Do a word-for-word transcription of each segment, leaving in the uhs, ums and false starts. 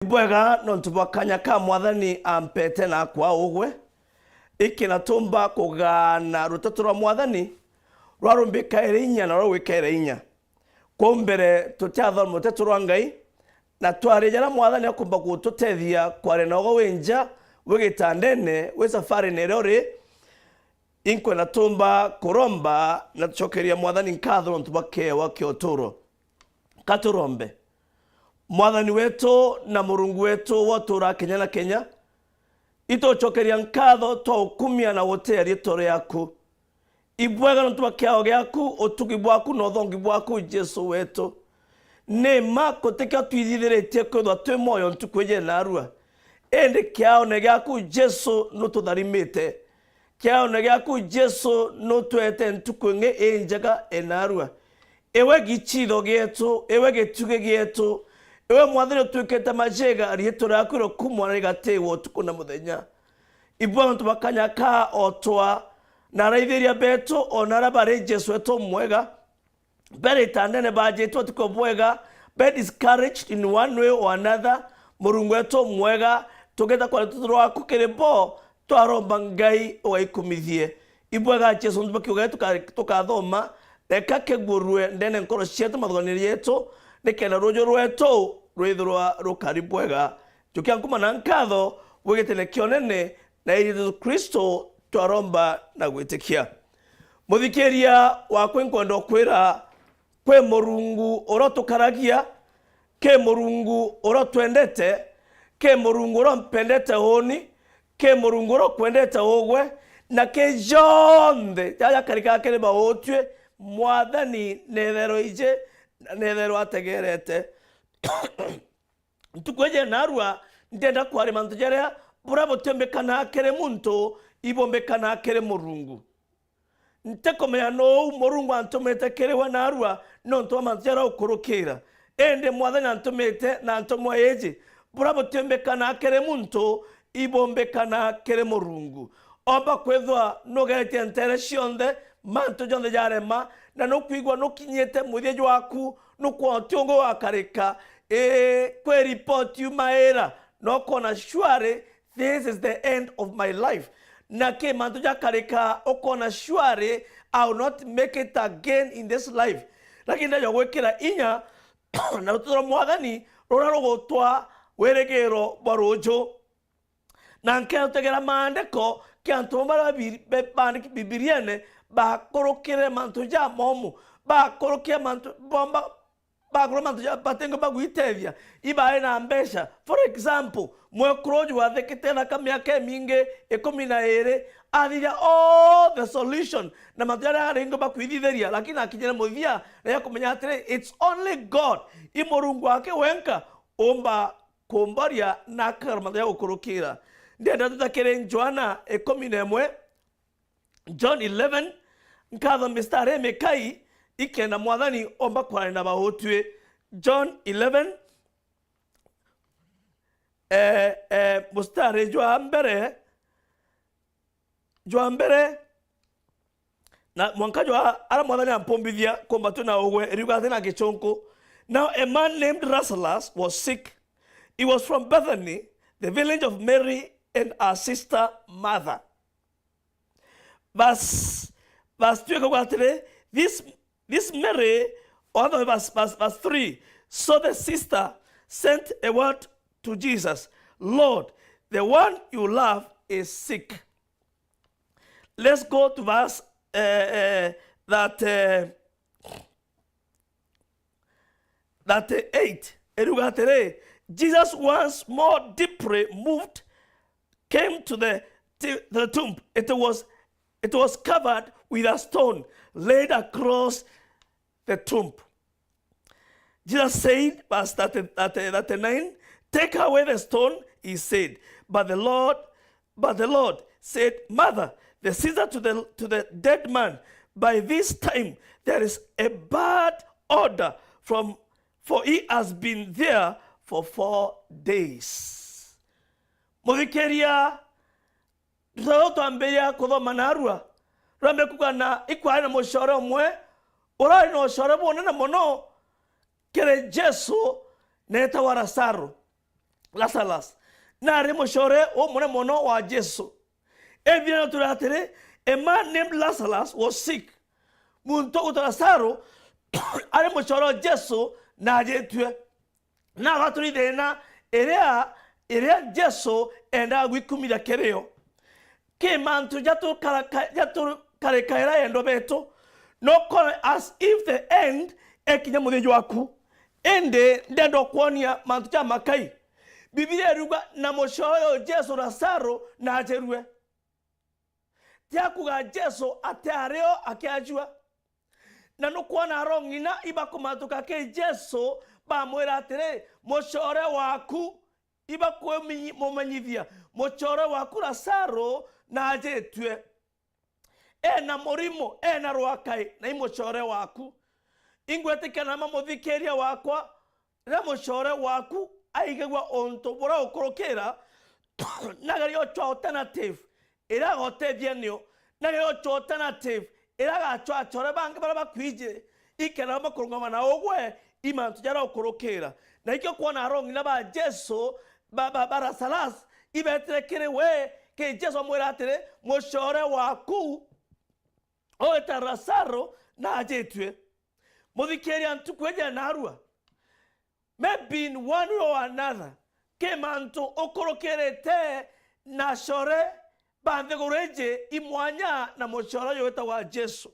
Ibwega nontu bwa kanya ka Mwathani ampete na akwaa ugwe, iki na tumba kugaana ruteto rwa Mwathani rwa rumbikaire inya na rwa gwikaire inya. Kwou mbere tutiathoma ruteto rwa Ngai, na twaria jaria Mwathani akumba gututethia kwaria na ugwe wi nja, wi gitandene, wi safarine iria uri, inkwenda tumba kuromba na tucokeria Mwathani nkatho nontu bwa kiewa kia uturo. Ka turombe. Mwathani wetu na Murungu wetu wa utuura kenya na kenya, itucokeria nkatho twa ukumia na gutia riitwa riaku. Ibwega nontu bwa kiao giaku, utugi bwaku na uthongi bwaku, Jesu wetu. Ni mma gutikio twithithiritie kwithwa twi mwoyo ntuku iji naarua, indi kiaone giaku, Jesu, nututharimite. Kiaone giaku, Jesu, nutwete ntuku ingi injega inaarua. Iwe giciitho gietu, iwe gitugi gietu, iwe Mwathani utwikite majiga, riitwa riaku rikumwa na rigatiwa utuku na muthenya. Ibwega nontu bwa kanya ka otwa na araithiria betu, o na aria bari, Jesu wetu umwega, bari itandene, bajitwe utuku bwega, be discouraged in one way or another, Murungu wetu umwega, tugeta kwa rututu rwaku kiri bo, twaromba Ngai ugaikumithie. Ibwega Jesu, nontu bwa kiugo giki tuka-, tukathoma, reka kigurue ndene nkoro cietu, mathuganio jetu, nikenda ruuju rwetu rwithirwa rukari bwega. Njukia nkuma na nkatho bwigitene kionene na iri Jesu Kristo twaromba na gwitikia. Muthikiria wakwa, inkwenda ukwira, kwi Murungu uria utukaragia, ki Murungu uria utwendete, ki Murungu uria umpendete uuni, ki Murungu uria ukwendete ugwe, na ki jonthe jaria jakarikaa kiri bautwi, Mwathani netherwa iji na netherwa ategerete. Ntuku iji naarua, ndienda kwaria mantu jaria buria butiumbikanaa kiri muntu, ibuumbikanaa kiri Murungu. Ntikumenya nuu Murungu antumite kiri we naarua nontu bwa mantu jaria ukurukira. Indi Mwathani antumite na ntumwa iji, buria butiumbikanaa kiri muntu, ibuumbikanaa kiri Murungu. Omba kwithwa nugeretie nteere cionthe, mantu jonthe jarema, na nukwigua nukinyite muthia jwaku, nukwona uti ungi gwakarika. Ii, kwi report yumaira, na ukona, surely this is the end of my life. Na ki mantu jakarika, ukona, surely I will not make it again in this life. Lakini ndaja gwikira inya na rututu rwa Mwathani ruria rugutwa wirigiro bwa ruuju. Na nkerutegera maandiko ki antu bamwe baria babi-, be-, baandiki Bibiriene bakurukire mantu jamomu, bakurukire mantu bomba, bakurukire mantu ja-, batingi bagwitethia, ibaari na mbeca. For example, mwekuru uju wathikite thaka miaka imingi ikumi na iiri, athithia all the solution na mantu jaria aringi bakwithithiria, lakini akinyire muthia na yakumenya atiri, it's only God, i Murungu wake wenka umba kumboria na akagarura mantu ja gukurukira. Ndienda tuta kiri Johana ikumi na imwe, John eleven, nkatho mistari imikai, ikenda Mwathani omba kwarania na bautwi. John eleven, eh, eh, mustari jwa mbere, jwa mbere, na mwanka jwa ara Mwathani ampumbithia kumba tu na ugwe, riuga ati na gichunku, "Now a man named Lazarus was sick. He was from Bethany, the village of Mary and her sister Martha." Verse, verse two ikauga atiri, this, this Mary, or the verse, verse, verse three, "So the sister sent a word to Jesus, 'Lord, the one you love is sick.'" Let's go to verse, eh, eh, that, eh, thirty-eight. Iruga atiri, Jesus, once more deeply moved, came to the, to the tomb. It was, it was covered with a stone laid across the tomb. Jesus said, verse thirty, thirty, thirty-nine, "Take away the stone," he said. But the Lord, but the Lord said, "Martha, the sister to the, to the dead man, by this time there is a bad odor from, for he has been there for four days." Muthikiria, Ruteto twambiria kuthoma narua, rwambe kuuga na ikwari na mucore umwe urari na ucore bunene mono kiri Jesu, neetagwa Lazaro. Lazarus naari mucore umune mono wa Jesu. Ebibilia notwira atiri, a man named Lazarus was sick. Muntu ugwitwa Lazaro ari mucore wa Jesu na ajitue. Na agaturi thiina iria, iria Jesu endaga gwikumithia kirio. Ki mantu jatukaraka-, jatukarikaira endo betu. No kore as if the end ekinya muthia jwaku. Indi ndenda kwonia mantu ja makai. Bibilia iriuga, na mucore uyu Jesu Lazaro na ajirue. Ti akuga Jesu atiario akiajua. Na nukwona arong'ina ibakumatuka ki Jesu, bamwira atiri, mucore waku, ibakumenyithia, mucore waku Lazaro na ajitue. Ena murimo, ena rwakai, na i mucore waku. Ingwitikia na ma muthikiria wakwa, riria mucore waku aigagua untu buria ukurukira, nageria uchwa alternative iria agotethia nio, nageria uchwa alternative iria agachwa acore bangi baria bakwiji, ikenda bakurungama na ugwe i mantu jaria ukurukira. Na ikio kwona arong'ina ba Jesu, ba, ba, ba Lazarus, ibetire kiri we, ki Jesu amwira atiri, mucore waku ugwitwa Lazaro na ajitue. Muthikiria ntuku iji ya narua, maybe in one way or another, ki mantu ukurukirite na acore ba nthiguru iji i mwanya na mucore uyu witagwa Jesu.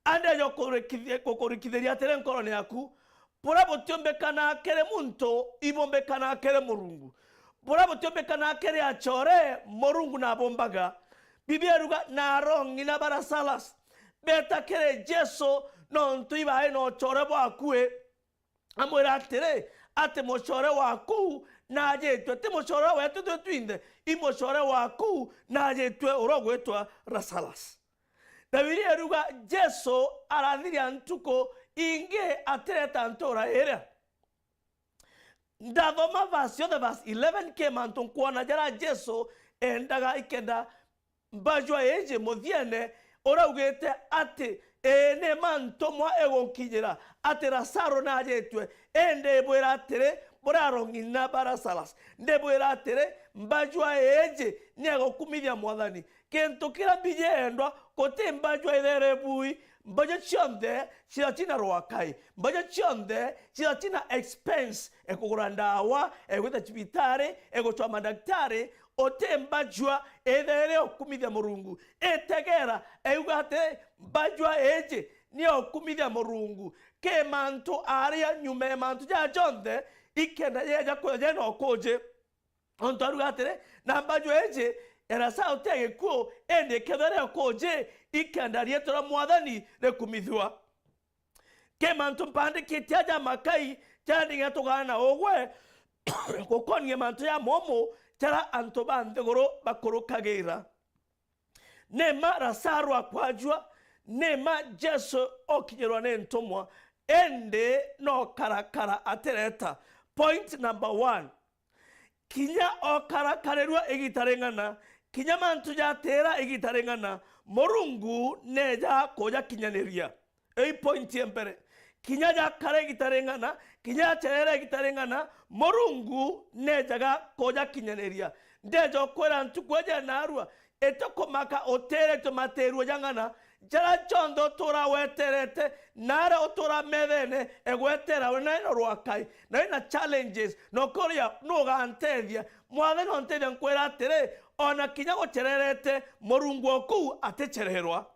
Andeja gukurikithia-, gukurikithiria atiri nkorone yaku, buria butiumbikana kiri muntu, ibumbikana kiri Murungu. Buria butiumbikana kiri acore, Murungu nabumbaga. Biblia iruga, na arong'ina ba Lazarus beeta kiri Jesu, nontu ibaai na ucore bwakui. Amwira atiri, ati mucore waku najitue, ti mucore wetu twi twinthe, i mucore waku najitue uria ugwitwa Lazarus. Na Biblia iruga Jesu arathiria ntuku ingi atireta ntura iria. Ndathoma verse yonthe, verse eleven, ki mantu nkwona jaria Jesu endaga ikenda mbajua iji muthiene, uria ugite ati, ii, ni ma ntumwa igunkinyira ati Lazaro najitue, indi ibwira atiri, buria arong'ina ba Lazarus, ndibwira atiri, mbajua iji ni egukumithia Mwathani. Kintu kiria mbiji endwa, guti mbajua ithere bui, mbajua cionthe ciria cina rwakai, mbajua cionthe ciria cina expense, ekugura ndawa, egwita cibitari, egucwa madaktari, uti mbajua ithere ukumithia Murungu. Itegera, euga ati, mbajua iji ni ukumithia Murungu. Ki mantu aria nyuma ya mantu jaa jonthe, ikenda yeja kuja jena ukuji. Ontu aruga atiri, na mbajua iji ya Lazaro ti ya gikuu, indi ikethira ikuji, ikenda riitwa ria Mwathani rikumithua. Ki mantu mpandikite aja makai, jaria ndinga tugana na ugwe, gukonie mantu ja momu, jaria antu ba nthiguru bakurukagira. Ni ma Lazaro akwajua, ni ma Jesu okinyirwa ni ntumwa, indi no karakara atireta. Point number one. Kinya okarakarirua igita ring'ana, kinya mantu jatira igita ring'ana, Murungu neja kujakinyaniria. Ii point ya mbere. Kinya jakara igita ring'ana, kinya jacerera igita ring'ana, Murungu nejaga kujakinyaniria. Ndeja ukwira ntuku iji ya narua, itikumaka utiritwe matirua ja ng'ana, jaria jonthe utura weterete, na aria utura methene, egwetera we na ina rwakai, na ina challenges, na ukuria, nu ugantethia? Mwathani ontethia, nkwira atiri, ona kinya gucererete, Murungu oku aticererwa.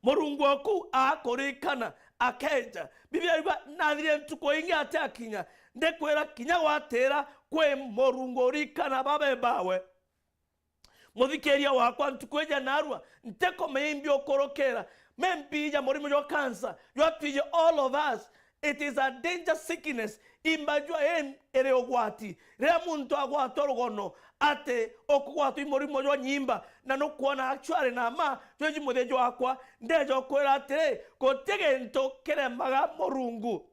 Murungu oku akurikana, akeja. Biblia yuga, nathire ntuku ingi atiakinya. Ndikwira kinya gwatira kwi Murungu urikana babe bawe. Muthikiria wakwa, ntuku iji ya narua, ntikumenya imbi ukurukira. Maybe ja murimo jwa cancer, jwa twiji all of us. It is a danger sickness. Imbajua ii iri ugwati. Riria muntu agwatwa rugono, ati ukugwatwa i murimo jwa nyimba, na nukwona actually na ma, jwiji muthia jwakwa, ndeja ukwira atiri, guti gintu kiremaga Murungu.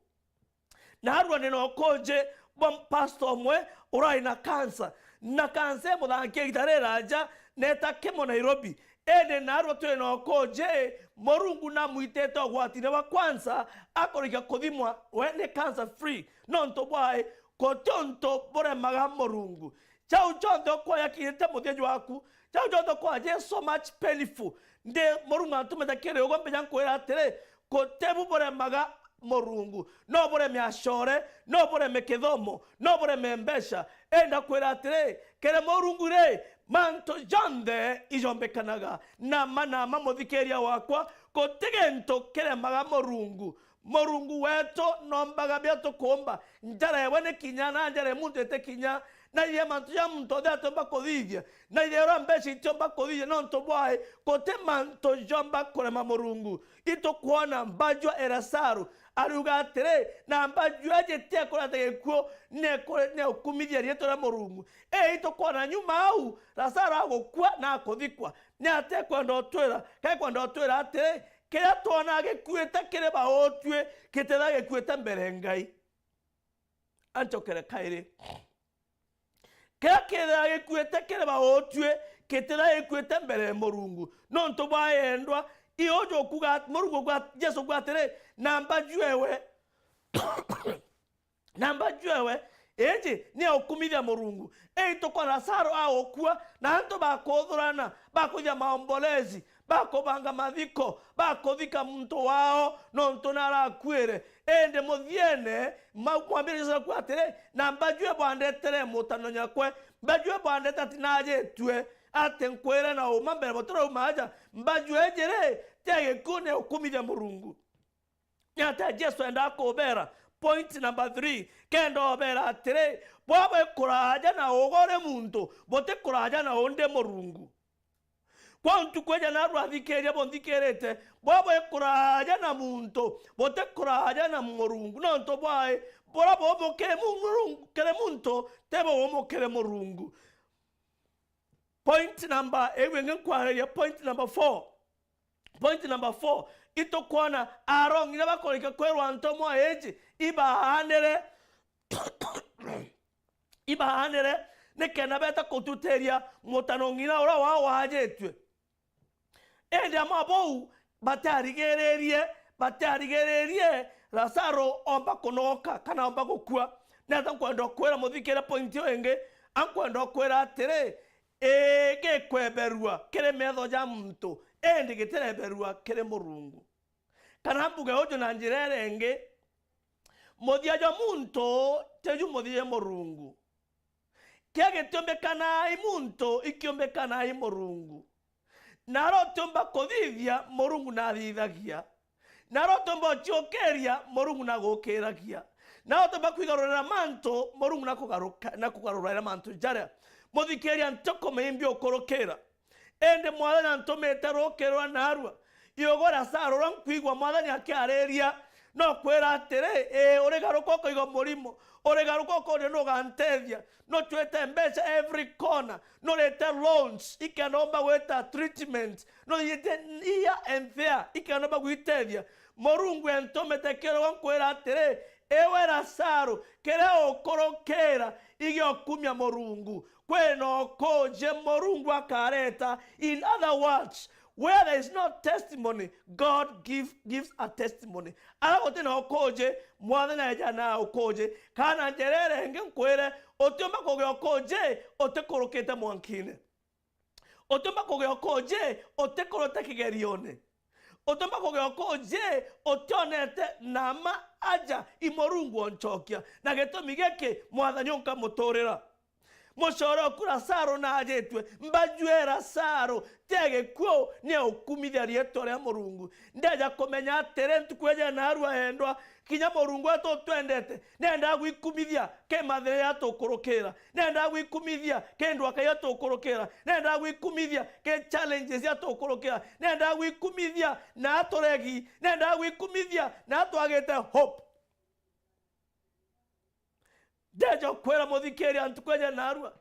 Narua ni na ukuji bwa pastor umwe urari na cancer, na cancer imuthankia igita riraja, neta kimo Nairobi. Indi narua twi na ukuji, Murungu namwitite ugwatine bwa cancer, akurikia kuthimwa, we ni cancer free. Nontu bwai? Guti untu buremaga Murungu. Jau jonthe ukwona jakinyite muthia jwaku, jau jonthe ukwona ji so much painful, ndi Murungu antumite kiri ugwe, mbija nkwira atiri, guti bu buremaga Murungu. No bureme acore, no bureme kithomo, no bureme mbeca. Enda kwira atiri, kiri Murungu ri, mantu jonthe ijombikanaga. Na ma, na ma, muthikiria wakwa, guti gintu kiremaga Murungu. Murungu wetu nombaga bia tukumba. Njara ewe ni kinya, na njara e muntu iti kinya, na iria mantu ja muntu onthe atiumba kuthithia, na iria ura mbeca itiumba kuthithia, nontu bwai, guti mantu jomba kurema Murungu. Itukwona mbajua e Lazaro, ariuga atiri, na mbajua eji ti ekureta gikuu, ni ekure-, ni eukumithia riitwa ria Murungu. Ii, itukwona nyuma au, Lazaro agukua na akuthikwa. Ni atia ekwenda utwira? Ka ekwenda utwira atiri, kiria twona gikuite kiri bautwi, gititha gikuite mbere Ngai. Ancokere kairi. Kiria kithira gikuite kiri bautwi, gititha gikuite mbere ya Murungu. Nontu bwa endwa, i uju ukuga, Murungu ukuga, Jesu ukuga atiri, na mbajua ewe, na mbajua ewe, iji ni aukumithia Murungu. Ii, tukwona Lazaro aukua, na antu bakuthurana, bakuthia maombolezi, bakubanga mathiko, bakuthika muntu wao, nontu narakuire. Indi muthiene, ma-, mwambiriria Jesu akuga atiri, na mbajue bwandetere mutano nyakwe, mbajue bwandete ati najitue, ati nkwire na uma mbere butirauma aja, mbajue iji ri, ti ya gikuu, ni ukumithia Murungu. Ni atia Jesu endaa kubera? Point number three, kenda obera atiri, bwabwe kuraaja na uga uri muntu, buti kuraaja na undi Murungu. Kwa ntuku iji narua athikiria bunthikirite, bwabwe kuraaja na muntu, buti kuraaja na Murungu, nontu bwai, bura bumu kiri Murungu, kiri muntu, ti bumu kiri Murungu. Point number, iu ingi nkwariria, point number four. Point number four, itukwona aarong'ina bakurikia kwirwa ntomwa iji ibaanire, ibaanire, nikenda beeta kututiria mutano ng'ina uria wao waajitue. Indi amwe bou batiarigiririe, batiarigiririe Lazaro omba kunoka kana omba gukua. Neta nkwenda ukwira, muthikiria point iyo ingi, ankwenda ukwira atiri, ii, gikweberua kiri metho ja muntu, indi gitireberua kiri Murungu. Kana mbuge uju na njira iria ingi, muthia jwa muntu tiju muthia jwa Murungu. Kia gitiumbikanaa i muntu, ikiumbikanaa i Murungu. Na aria utiumba kuthithia, Murungu nathithagia. Na aria utiumba uciukiria, Murungu nagukiragia. Na aria utiumba kwigarurira mantu, Murungu nakugaruka-, nakugarurira mantu jaria. Muthikiria, ntuku imbi ukurukira. Indi Mwathani antumite ruki rwa naarua. Iugo Lazaro uria nkwigua Mwathani akiariria, no kwira atiri, ii, urigaruka ukoigua murimo, urigaruka ukoria nu ugantethia, nucwite mbeca every corner, nurite loans, ikenda umba gwita treatment, nuthiite here and there, ikenda umba gwitethia. Murungu entumite kirogo nkwira atiri, iwe Lazaro, kiria ukurukira, igia ukumia Murungu. Kwina ukuuji Murungu akareta. In other words, where there is no testimony, God give, gives a testimony. Aria gutina ukuuji, Mwathani aeja na ukuuji. Kana njira iria ingi nkwire, utiumba kugia ukuuji utikurukite mwankine. Utiumba kugia ukuuji utikurute kigerione. Utiumba kugia ukuuji utionete na mma aja i Murungu oncokia. Na gitumi giki Mwathani unkamuturira. Mucore oku Lazaro naajitue, mbajue Lazaro, ti agikuu, ni aukumithia riitwa ria Murungu. Ndeja kumenya atiri, ntuku iji naarua endwa, kinya Murungu wetu utwendete, nendaa gwikumithia ki mathina jaria tukurukira, nendaa gwikumithia ki ndwaka iria tukurukira, nendaa gwikumithia ki challenges iria tukurukira, nendaa gwikumithia na aturegi, nendaa gwikumithia na atwagite hope. Ndeja kwira muthikiria ntuku iji naarua,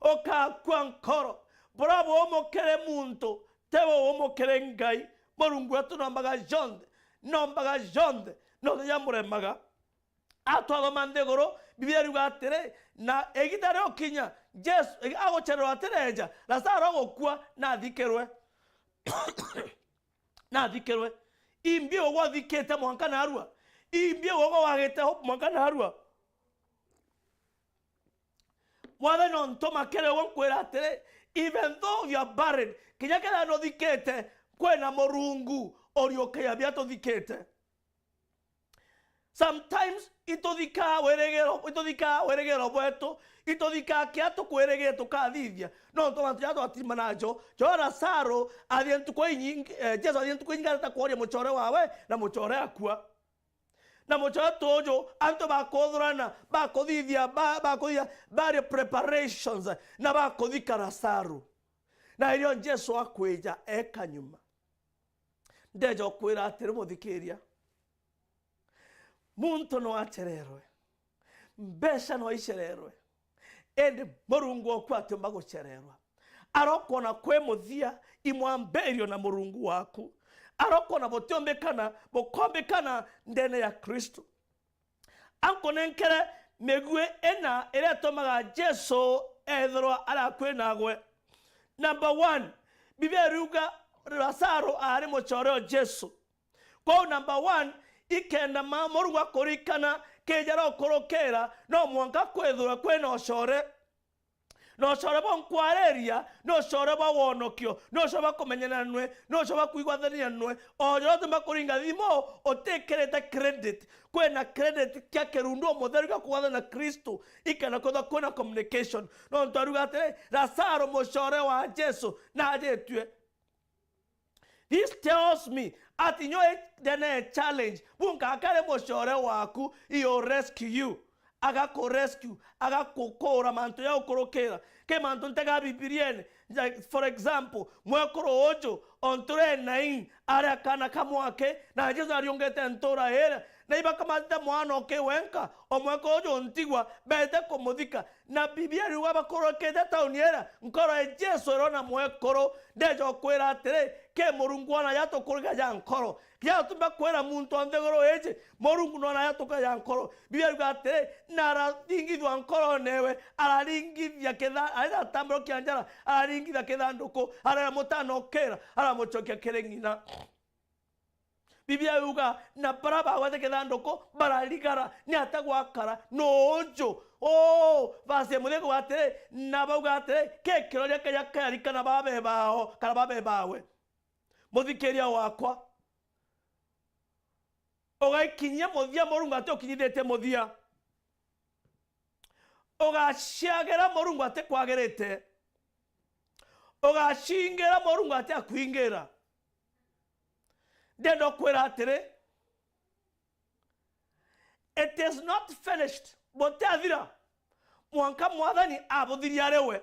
ukakua nkoro. Buria buumu kiri muntu, ti buumu kiri Ngai. Murungu wetu nombaga jonthe, nombaga jonthe, no tija muremaga. Atwathoma nthiguru, Biblia iriuga atiri, na igiita riukinya, Jesu, agucererwa atireeja, Lazaro agukua, na athikirwe. Na athikirwe. Imbi ugwe uthikite mwanka naarua? Imbi ugwe wagite hope mwanka naarua? Mwathani, ontuma kiri uguo nkwira atiri, even though you are buried, kinya kethira nuthikite, kwina Murungu uriukagia biria tuthikite. Sometimes ituthikaa wirigiro, ituthikaa wirigiro bwetu, ituthikaa kiria tukwirigire tukathithia. Nontu mantu jaria twatirimanaa najo, jo Lazaro athie ntuku inyingi, eh, Jesu athie ntuku inyingi ateta kworia mucore wawe, na mucore akua. Na mucore tuju, antu bakuthurana, bakuthithia, ba-, bakuthithia, bari preparations, na bakuthika Lazaro. Na irio Jesu akwija, eka nyuma. Ndeja ukwira atiri, muthikiria, muntu no acererwe, mbeca no icererwe, indi Murungu oku atiumba gucererwa. Arokwona kwi muthia, imwambirio na Murungu waku. Arokwona butiumbikana, bukombikana ndene ya Kristo. Ankunenkere migui ina iria itumaga Jesu ethirwa ari akui nagwe. Number one, Biblia iriuga Lazaro aari mucore o Jesu. Kwou number one, ikenda ma Murungu akurikana, kija rokurukira, no mwanka kwithirwe kwina ucore. Na ucore bwa nkwariria, ni ucore bwa wonokio, ni ucore bwa kumenyana nwe, ni ucore bwa kwigwathania nwe. O uria utumba kuringa thimu, utikirite credit. Kwina credit kia kirundu umutheru gia kugwathana na Kristo, ikenda kwithwa kwina communication. Nontu ariuga atiri, Lazaro mucore wa Jesu najitue. This tells me ati nyo ndene challenge, bunka akari mucore waku, he will rescue you. Agakurescue, agakukura mantu ya ukurukira. Ke mantu ntega Bibiriene. Like, for example, mwekuru uju, ontu re nine, ari akana kamwake, na Jesu ariungite ntura ira, na ibakamatite mwana uki wenka, o mwekuru uju ntigwa, bete kumuthika. Na Biblia iriuga bakurukite tauni ira, nkoro ya Jesu irona mwekuru, ndeja ukwira atiri, ke Murungu ona jatukurika ja nkoro. Kiria utumba kwira muntu o nthiguru iji, Murungu nona jatukurika ja nkoro. Biblia iriuga atiri, na araringithua nkorone ewe, araringithia kitha-, aria atambiro kia njara, araringithia kithanduku, arera mutana ukira, aramucokia kiri ng'ina. Biblia yuga, na bara bagwete kithanduku bararigara, ni ata gwakara? Nuuju. Oh, verse ya muthia kuuga atiri, na bauga atiri, ke kiroria keja kearikana babe bao, kana babe bawe. Muthikiria wakwa, ugaikinyia muthia, Murungu ati ukinyithitie muthia. Ugaciagira Murungu ati kwagirite. Ugacingira Murungu ati akwingira. Ndenda ukwira atiri, it is not finished. Butiathira mwanka Mwathani abuthiria ari we.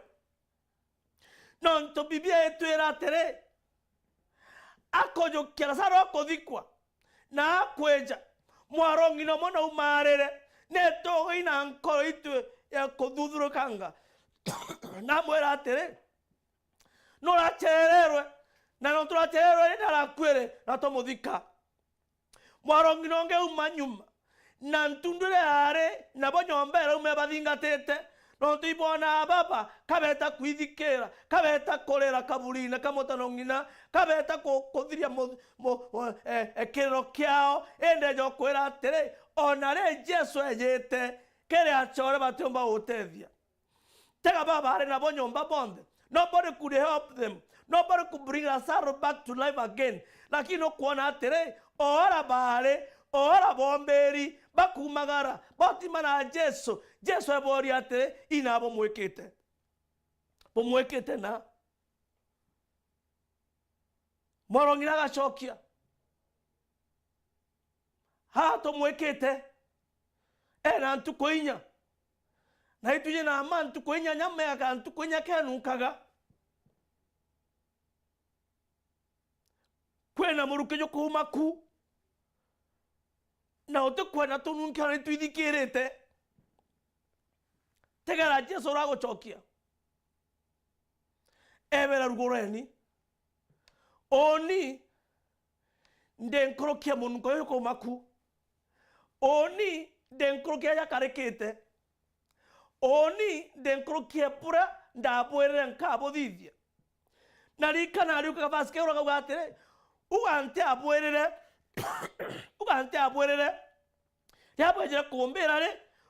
Nontu Biblia itwira atiri, akujukia Lazaro akuthikwa, na akwija, mwaro ng'ina umwe naumaarire, nitugi na nkoro itu ya kuthuthurukanga. Namwira atiri, nuracererwe, na nontu uracererwe, ni narakuire, na tumuthika. Mwaro ng'ina ungi auma nyuma, na ntundu iria yaari nabo nyomba irauma ibathingatite, nontu ibonaa baba kabeta kwithikira, kabeta kurira kaburine ka mutano ng'ina, kabeta ku-, kuthiria mu-, mu-, mu-, e, e, kiriro kiao, indi eja ukwira atiri, ona ri Jesu ejite, kiri acore batiumba gutethia. Tega baba ari nabo nyomba bonthe. Nobody could help them. Nobody could bring Lazaro back to life again. Lakini ukwona atiri, oora baari, oora bombiri, bakumagara, batimana na Jesu. Jesu eboria atiri, ina bumwikite? Bumwikite na? Mwaro ng'ina agacokia, aa tumwikite ena ntuku inya, na itwiji na mma ntuku inya, nyama ya ntuku inya kenunkaga. Kwina muruki jukuuma ku, na utikwenda tununke ona itwithikirite. Tegera Jesu uragucokia. Ebera rugureni, uuni ndi nkuruki ya mununko juju kuuma ku. Uuni ndi nkuruki ya jakarikite. Uuni ndi nkuruki ya buria ndabwirire nkabuthithia. Na ririkana, ariukaga verse keu, akauga atiri, uga ntiabwirire, uga ntiabwirire, riria bwejire kumbira ri,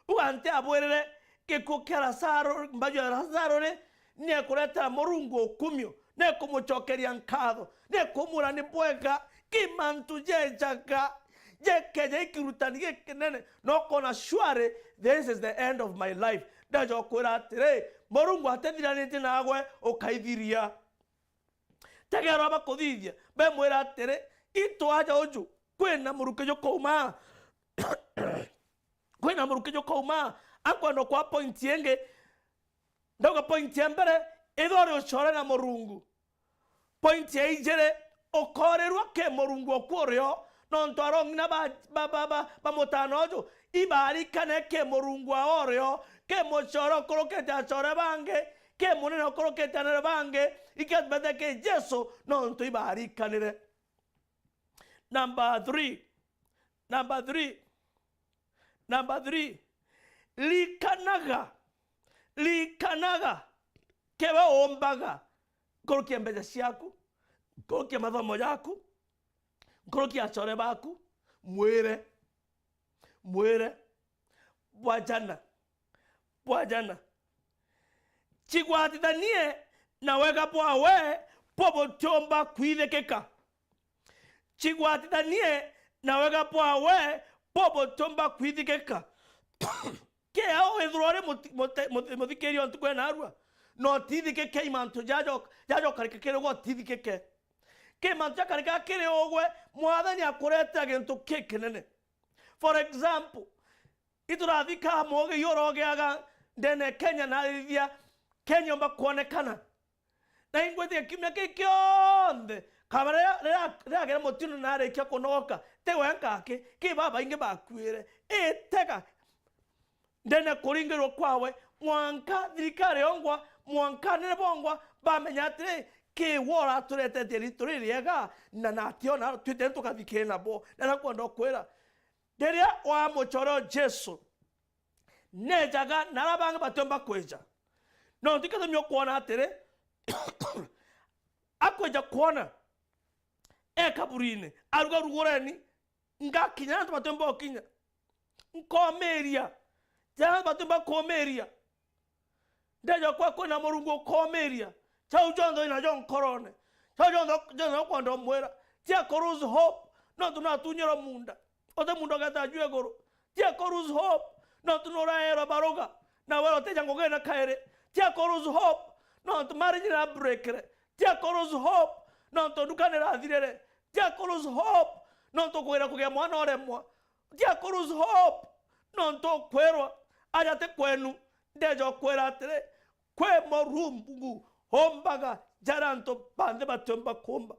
uga ntiabwirire, gikuu kia Lazaro, mbaju ya Lazaro ri, ni ekuretera Murungu ukumio, ni ekumucokeria nkatho, ni ekumwira ni bwega, ki mantu jejaga, jekeja ikirutani gikinene, na ukona, "Surely this is the end of my life." Ndeja ukwira atiri, Murungu atithiranitie naagwe, ukaithiria. Tegeera bakuthithia, bemwira atiri, "Itu aja uju, kwina muruki jukauma." Kwina muruki jukauma, akwenda kwa point ingi. Ndauga point ya mbere, ithwa uri ucore na Murungu. Point ya ijiri, ukoorirua ki Murungu oku urio, nontu arong'ina ba, ba, ba, ba, ba mutano uju, ibarikane ki Murungu ao urio, ki mucore ukurukite acore bangi, ki munene ukurukite anene bangi, iketubete ki Jesu, nontu ibarikanire. Number three. Number three. Number three. Rikanaga. Rikanaga. Kiwe umbaga. Nkuruki ya mbeca ciaku. Nkuruki ya mathomo jaku. Nkuruki ya acore baku. Mwire. Mwire. Bwajana. Bwajana. Cigwatithanie na wega bwawe bubutiumba kwithikika. Cigwatithanie na wega bwawe bubutiumba kwithikika. Kia withirwa uri muthi-, muthe-, muthe-, muthikiria o ntuku ya naarua, na utithikike i mantu jajo-, jajokarika kiri ugwe, utithikike. Ki mantu jakarika kiri ugwe, Mwathani akuretera gintu kikinene. For example, iturathika mugi iyo urogeaga ndene Kenya na arithia Kenya umba kwonekana. Na ingwitikia kiumia kii kionthe, kaba riria, riria, riria agere mutino na arikia kunogoka, ti we nka aki, ki babaingi bakuire. Itega ndene kuringirwa kwawe, mwanka thirikari yongwa, mwanka anene bongwa, bamenya atiri, ki we uraturetetie ritu ririega, na natio na twite tukathikire nabo. Na nakwenda ukwira, riria wamucore o Jesu, nejaga na aria bangi batiumba kwija. Nontu gitumi ukwona atiri, akwija kwona e kaburini, aruga, "Rugureni, ngakinya antu batiumba ukinya. Nkomiria, ja antu batiumba kumiria." Ndeja kwa kwina Murungu ukomiria. Chau jonthe wina jo nkorone. Chau jonthe, jonthe ukwenda umwira. Tia ku lose hope, nontu natunyirwe munda. Uti munda ugeta juu iguru. Tia ku lose hope, nontu nuraerwa baruga. Na we utija ngugine kairi. Tia ku lose hope, nontu marriage na breakire. Tia ku lose hope, nontu nduka nirathirire. Tia ku lose hope, nontu kugira kugia mwana uremwa. Tia ku lose hope, nontu ukwirwa aja ti kwenu. Ndeja ukwira atiri, kwi Murungu umbaga jaria antu banthi batiumba kumba.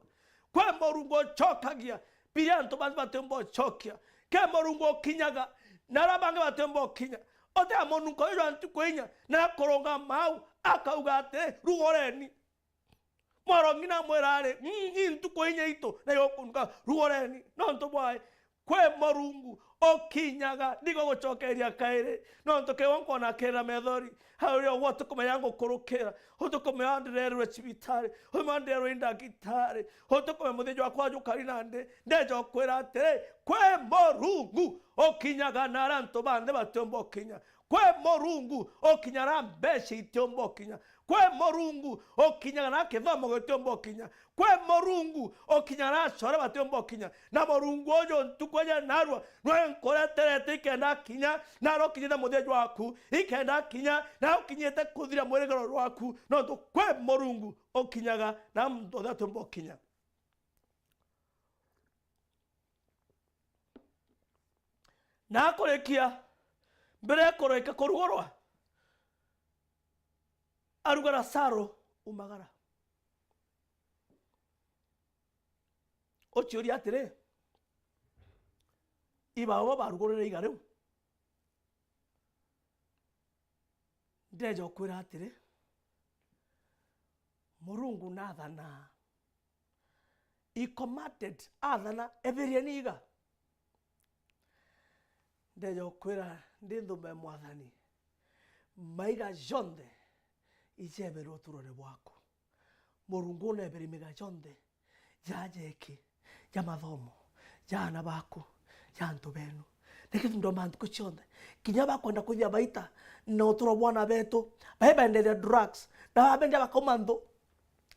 Kwi Murungu ucokagia biria antu banthi batiumba ucokia. Kwi Murungu ukinyaga na aria bangi batiumba ukinya. Uti a mununko uju jwa ntuku inya, na akurungama au, akauga atiri, "Rugureni." Mwarong'ina amwira ari, "Mm, i ntuku inya itu, na igukununka, rugureni." Nontu bwai, kwi Murungu ukinyaga, ndigugucokeria kairi. Nontu kiwa nkwona akirira methori, hau rio gwe utikumenya ngukurukira, utikumenya ndirerwe cibitari, utikumenya ndirerwe i ndagitari, utikumenya muthia jwakwa jukari nandi. Ndeja ukwira atiri, kwi Murungu ukinyaga na aria antu banthi batiumba ukinya. Kwi Murungu ukinyaga na mbeca itiumba ukinya. Kwi Murungu ukinyaga na kithomo gitiumba ukinya. Kwi Murungu ukinyaga na acore batiumba ukinya. Na Murungu uju ntuku iji narua, nwe nkureterete ikenda akinya, na arokinyite muthia jwaku, ikenda akinya, na ukinyite kuthira mwirigiro jwaku, nontu kwi Murungu ukinyaga na muntu uthia atiumba ukinya. Na akurikia, mbere ya kureka kurugurwa, aruga, "Lazaro, umagara." Uciuria atiri, "I baaba barugurire iga riu?" Ndeja ukwira atiri, Murungu nathanaa. He commanded, athana, "Ethirieni iga." Ndeja ukwira ndi nthume Mwathani, maiga jonthe ijeberwe uturone bwaku. Murungu uneberi miga jonthe, ja jeki, ja mathomo, ja ana baku, ja antu benu. Reke tuthoma ntuku cionthe. Kinya bakwenda kwithia baita na uturo bwana betu, bae baenderia drugs, na babendia bakauma nthu,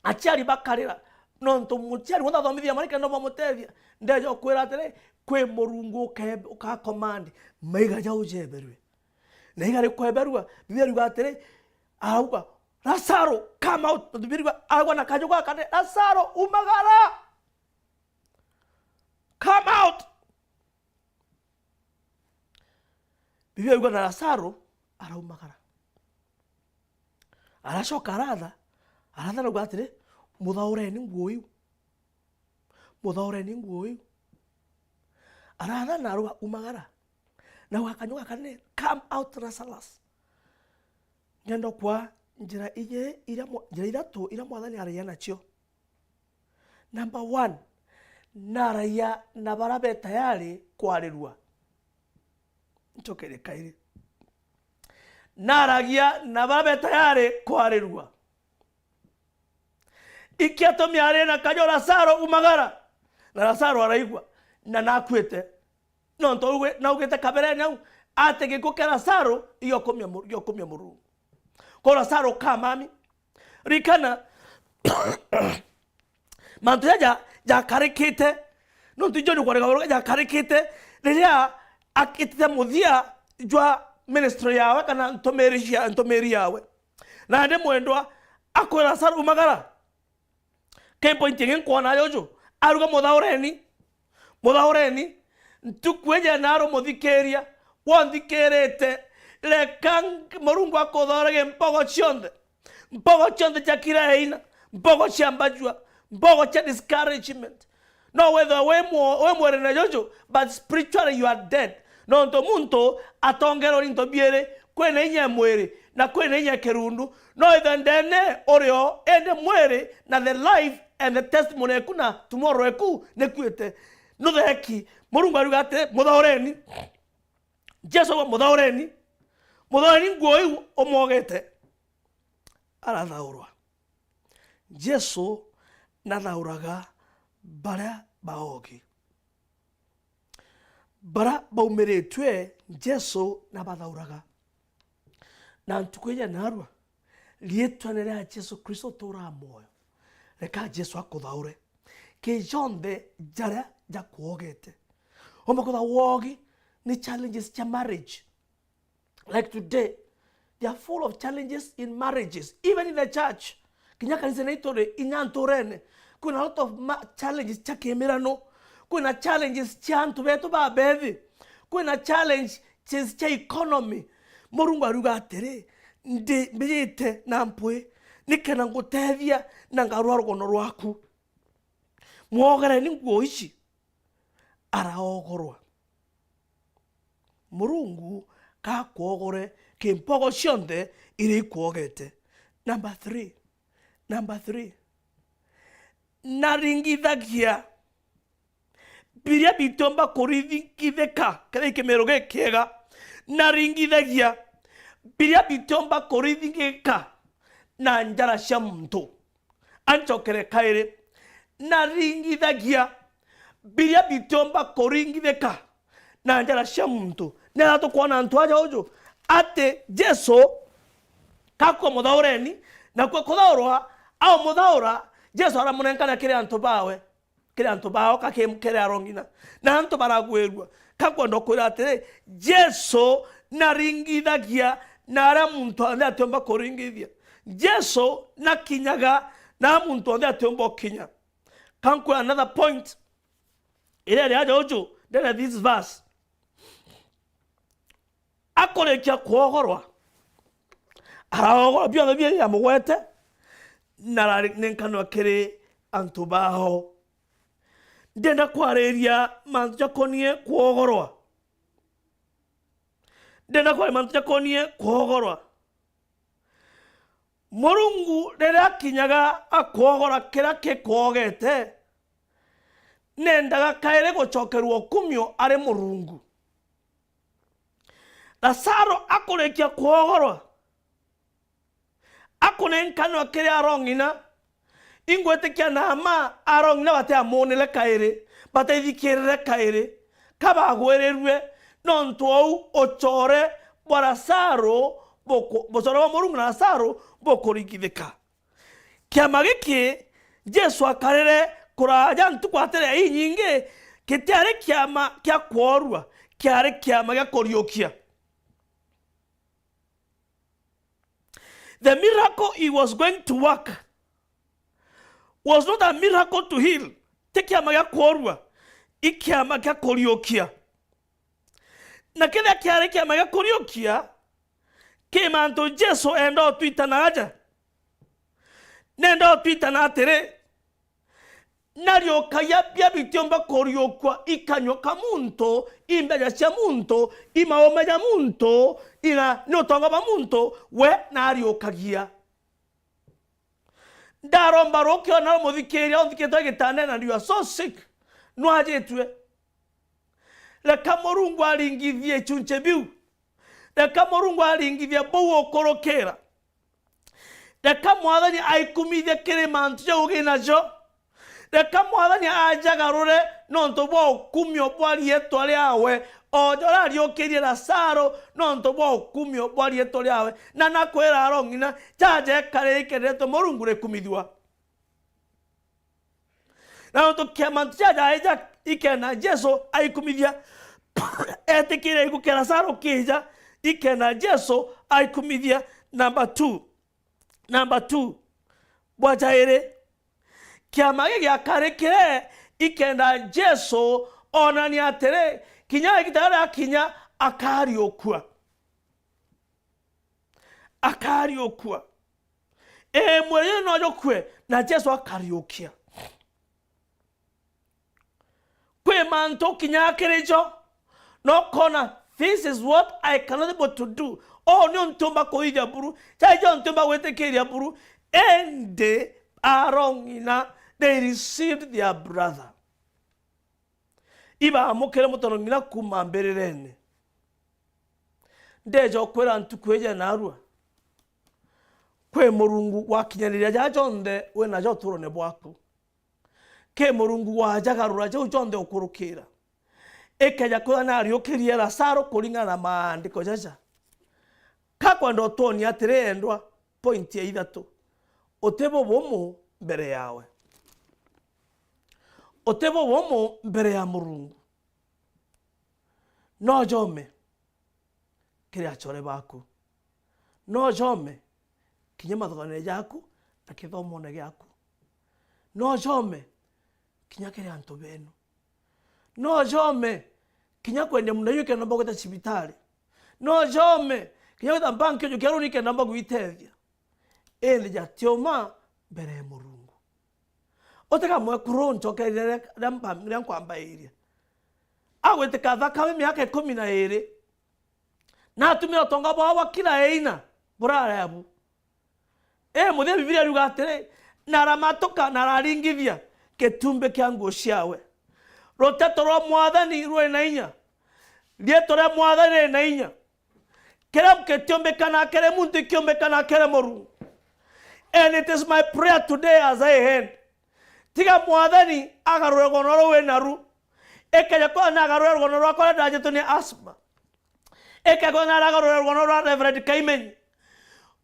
aciari bakarira, nontu muciari wonthe athomithia mwana kenda bamutethia, ndeja ukwira atiri, kwi Murungu uke-, uka command maiga jau jeberue. Na iga rikweberua, Biblia riuga atiri, arauga, "Lazaro, come out." Na Biblia riuga, arauga na kaju gaka atiri, "Lazaro, umagara. Come out." Biblia yuga na Lazaro araumagara. Aracoka aratha, aratha na kuuga atiri, "Muthaureni nguo iu. Muthaureni nguo iu." Aratha na arauga, "Umagara." Na gwa kanyua gaka ni, "Come out, Lazarus." Ngenda kwa njira iji iria mwa-, njira ithatu iria Mwathani aragia nacio. Number one, naragia na bara be tayari kwarirua. Ncokere kairi. Naragia na bara be tayari kwarirua. Iki atumi ari na kajo, "Lazaro, umagara." Na Lazaro araigua, na nakuite. Nontu auge-, naugite kaberene au, ati gikuu kia Lazaro igiokumia Mu-, igiokumia Murungu. Kwa Lazaro kamami. Rikana, mantu jaja jakarikite, nontu ijo ni kwarega jakarikite, riria akitite muthia jwa ministry yawe kana ntumiri cia, ntumiri yawe. Nandi mwendwa akwira Lazaro, "Umagara." Ki point ingi nkwona juju, aruga, "Muthaureni, muthaureni." Ntuku iji naru muthikiria, wonthikirite, reka ng-, Murungu akuthaure gi mpogo cionthe. Mpogo cionthe cia kira aina, mpogo cia mbajua, mpogo cia discouragement. No wethirwa wi mwo-, wi mwirine juju, but spiritually you are dead. Nontu muntu atongerwe ni into biiri, kwina inya ya mwiri na kwina inya ya kirundu. No withirwe ndene uri o, indi mwiri na the life and the testimony eku na tomorrow eku nikuite. Nutheki. Murungu ariuga ati, "Muthaureni." Jesu auga, "Muthaureni. Muthaureni nguo iu umwogete." Arathaurwa. Jesu nathauraga baria baogi. Bara baumiritue, Jesu nabathauraga. Na ntuku iji naarua, riitwene ria Jesu Kristo uturaa mwoyo, reka Jesu akuthaure ki jonthe jaria jakwogete. Umba kwithirwa wogi ni challenges cia marriage. Like today, they are full of challenges in marriages, even in the church. Kinya kanisa ni turi inya nturene, kwina a lot of ma-, challenges cia kimirano, kwina challenges cia antu betu babethi, kwina challenges cia economy. Murungu ariuga atiri, "Ndi mbijite na mpwi, nikenda ngutethia na ngarua rugono rwaku." Mwogereni nguo ici. Araogorwa. Murungu gakwogore ki mpogo cionthe iria ikwogete. Number three. Number three. Naringithagia biria bitiumba kuringithika, kethira i kimiru gikiega. Naringithagia biria bitiumba kuringithika na njara cia muntu. Ancokere kairi, naringithagia biria bitiumba kuringithika na njara cia muntu. Nera tukwona antu aja uju ati Jesu kakua muthaureni, nakua kuthaurwa, aumuthaura, Jesu aramunenkana kiri antu bawe, kiri antu bao, ka ki-, kiri arongina. Na antu baragwirua. Ka nkwenda kwira atiri, Jesu naringithagia na aria muntu onthe atiumba kuringithia. Jesu nakinyaga na aria muntu onthe atiumba ukinya. Ka nkwira another point iria iri aja uju ndene this verse. Akurikia kwogorwa, araogorwa bionthe biria biamugwete, na aranenkanwa kiri antu bao. Ndenda kwariria mantu jakonie kwogorwa. Ndenda kwariria mantu jakonie kwogorwa. Murungu riria akinyaga akwogora kiria kikwogete, nendaga kairi gucokerua ukumio ari Murungu. Lazaro akurikia kwogorwa, akunenkanwa kiri arong'ina, ingwitikia na mma arong'ina batiamunire kairi, bataithikirire kairi, ka bagwirirue, nontu ou ucore bwa Lazaro buku-, bucore bwa Murungu na Lazaro bukuringithika. Kiama giki Jesu akarire kuraaja ntuku atiri inyingi, gitiari kiama kia kworua, kiari kiama gia kuriukia. The miracle he was going to work was not a miracle to heal. Ti kiama gia kworua, i kiama gia kuriukia. Na kethira kiari kiama gia kuriukia, ki mantu Jesu enda utwitana aja. Nenda utwitana atiri, nariukagia bia bitiumba kuriukua i kanyua ka muntu, i mbeca cia muntu, i maume ja muntu, ina ni utonga bwa muntu, we nariukagia. Ndaromba rukiona muthikiria uthikitwe gitandene and you are so sick, nwajitue. Reka Murungu aringithie ichunche biu. Reka Murungu aringithie buu ukurukira. Reka Mwathani aikumithie kiri mantu jau ugi najo. Reka Mwathani ajagarure nontu bwa ukumio bwa riitwa riawe, o ja uria ariukirie Lazaro nontu bwa ukumio bwa riitwa riawe. Na nakwira aro ng'ina, jaja ekari ikendetwe Murungu rikumithua. Na nontu kia mantu jaja aija ikenda Jesu aikumithia, etikirie gikukia Lazaro kija ikenda Jesu aikumithia. Number two. Number two. Bwa jairi, kiama giki giakarikire ikenda Jesu onania atiri, kinya igita riria akinya akariukua. Akariukua. Ii, mwiri juju no jukue, na Jesu akariukia. Kwi mantu ukinyaga kiri jo, na ukona, "This is what I cannot able to do." Uu niu ntiumba kuthithia buru, jai jo ntiumba gwitikiria buru. Indi aro ng'ina, they received their brother. Ibaamukire mutono ng'ina kuuma mbirireene. Ndeeja ukwira ntuku iji naarua, kwi Murungu wakinyaniria jaja jonthe winajo utuurone bwaku. Ki Murungu wajagarura jau jonthe ukurukira. Ikeja kwithwa nariukirie Lazaro kuringana na maandiko jaja, ka kwenda utwonia atiri, endwa, point ya ithatu, uti bubumu mbere yawe. Uti bubumu mbere ya Murungu. No jome kiri achore baku. No jome kinya mathoganire jaku na kithomone giaku. No jome kinya kiri antu benu. No jome kinya kwendia munda iu kenda mbogwita cibitari. No jome kinya gwita mbanki ujukia runi kenda mbogwitethia. Indi jatiuma mbere ya Murungu. Utikamwe kuru ncokereria riria mba-, riria nkwambairia. Agwitika thakame miaka ikumi na iiri. Na atumira utonga bwao bwa kila iina burare abu. Ii, muthia Bibilia iriuga atiri, "Na aramatuka na araringithia gitumbi kia nguo ciawe." Ruteto rwa Mwathani ruri na inya. Riitwa ria Mwathani riri na inya. Kiria gitiumbikana kiri muntu ikiumbikana kiri Murungu. And it is my prayer today as I end. Tiga Mwathani agarure rugono ruu winaru. Ikeja kwona agarure rugono rwakwa ruria ndajitwe ni asthma. Ikeja kwona agarure rugono rwa Reverend Kaimenyi.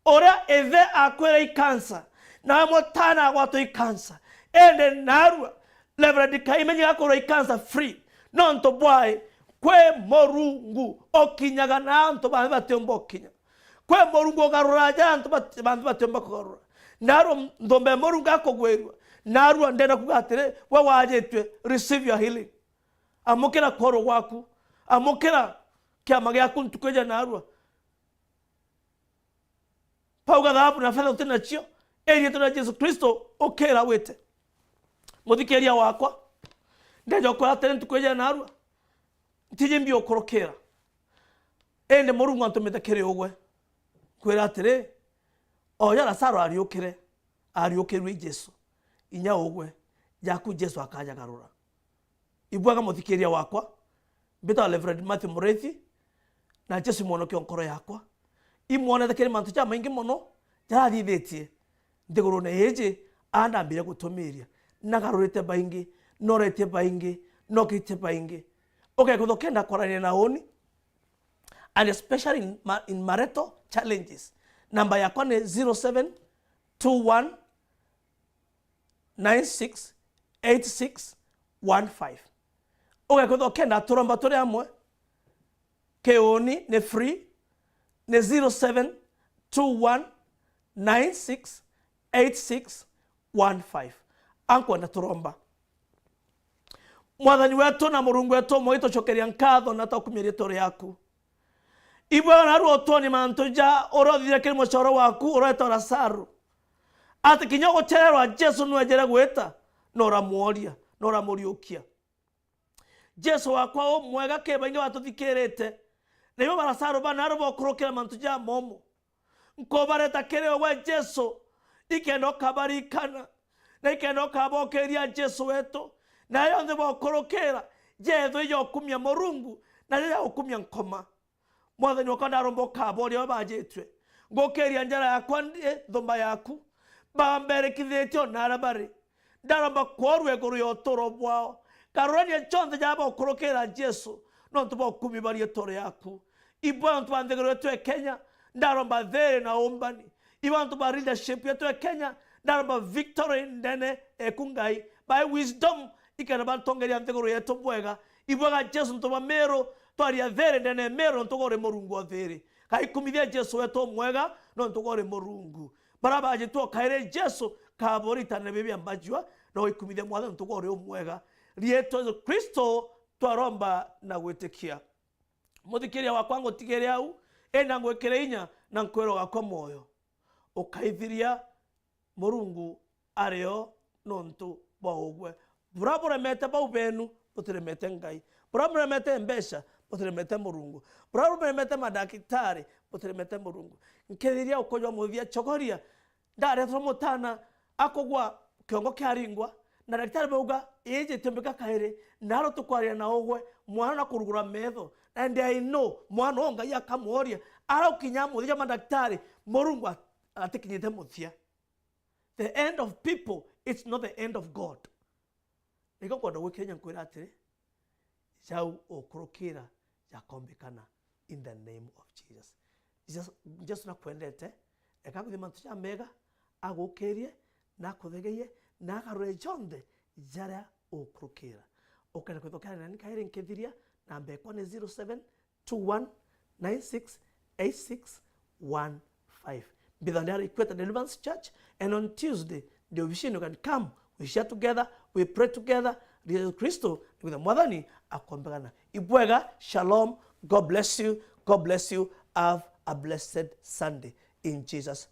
Uria ithe akwire i cancer, nawe mutana agwatwa i cancer. Indi naarua, Reverend Kaimenyi gakurwa i cancer free. Nontu bwai, kwi Murungu ukinyaga na antu bangi batiumba ukinya. Kwi Murungu ugarura ja antu bat-, bantu batiumba kugarura. Naarua nthumbe Murungu akugwirua. Naarua ndenda kuga atiri, we wajitue, receive your healing. Amukira kworo gwaku. Amukira kiama giaku ntuku ija naarua. Pauga, "Thahabu na fetha uti nacio, iriitwa ria Jesu Kristo ukira wite." Muthikiria wakwa, ndeja ukwira atiri, ntuku iji naarua, ntiji mbi ukurukira. Indi Murungu antumite kiri ugwe. Nkwira atiri, o ja Lazaro ariukire, ariukirue i Jesu. Inya ugwe, jaku Jesu akajagarura. Ibwega muthikiria wakwa, mbitagwa Reverend Matthew Muriithi, na Jesu mwonokia wa nkoro yakwa. Imwonete kiri mantu jamaingi mono jarathithitie nthigurune iji, andambire gutumiria. Nagarurite baingi, noretie baingi, nokitie baingi. Ugekwithwa ukenda kwarania na uni, and especially in, ma- in marital challenges. Namba yakwa ni zero seven two one nine six eight six one five. Ugekwithwa ukenda turomba turi amwe, kiuni ni free, ni zero seven two one nine six eight six one five. Ankwenda turomba. Mwathani wetu na Murungu wetu umwe, itucokeria nkatho na twakumia riitwa riaku. Ibwega naru utwonie mantu ja uria uthithire kiri mucoro waku uretwa Lazaro, ati kinya gucererwa Jesu nwejere gwita, na uramworia, na uramuriukia. Jesu wakwa umwega, ki baingi batuthikirite, na ibo ba Lazaro banaru bokurukira mantu ja momo. Nkubareta kiri we Jesu, ikenda ukabarikana, na ikenda ukabokeria Jesu wetu, na yonthe bokurukira, jethwe ijokumia Murungu, na jaja gukumia Nkoma. Mwathani wakwa, ndaromba ukaboria baba bajitue. Ngukiria njara yakwa ndi thumba yaku, bamberikithitie o naria bari. Ndaromba kworua iguru ya uturo bwao. Karurania jonthe jaria bokurukira Jesu, nontu bwa ukumi bwa riitwa riaku. Ibwe antu ba nthiguru yetu ya Kenya, ndaromba thiri na umbani. Ibwe antu ba leadership yetu ya Kenya, ndaromba victory ndene eku Ngai. By wisdom, ikenda batongeria nthiguru yetu bwega. Ibwega Jesu, nontu bwa Meru, twaria thiri ndene ya Meru, nontu gwe uri Murungu o thiri. Kaikumithia Jesu wetu umwega, nontu gwe uri Murungu. Baria bajitue kairi Jesu, kaboritane bibi ambajua, na uikumithia Mwathani nontu gwe uri umwega. Riitwa Jesu Kristo twaromba na gwitikia. Muthikiria wakwa, ngutigire au, ina ngwikire inya na nkwira ugakua mwoyo. Ukaithiria Murungu ari o nontu bwa ugwe. Buria buremete bau benu, butiremete Ngai. Buria buremete mbeca, butiremete Murungu. Buria buremete madakitari, butiremete Murungu. Nkithiria ukujwa muthia, cogoria, ndaretwa mutana akugwa kiongo kiaringwa, na daktari bauga, "Iji itiumbika kairi, naro tukwaria na ugwe, mwana na kurugura metho." And I know, mwana o Ngai akamworia, araukinya muthia jwa madaktari, Murungu at-, atikinyite muthia. The end of people, it's not the end of God. Niko nkwenda gwikira inya nkwira atiri, jau ukurukira jakombikana in the name of Jesus. Jesus, Jesu nakwendete, eka kuthima mantu jamega, agukirie, na akuthegeie, na agarure jonthe jaria ukurukira. Ukenda kwithokera nani kairi nkithiria, namba ekwa ni zero seven two one nine six eight six one five. Mbithania Equator Deliverance Church, and on Tuesday, the official, you can come, we share together, we pray together. Yesu Kristo, nigwitha Mwathani akombegana. Ibwega, shalom, God bless you, God bless you, have a blessed Sunday in Jesus'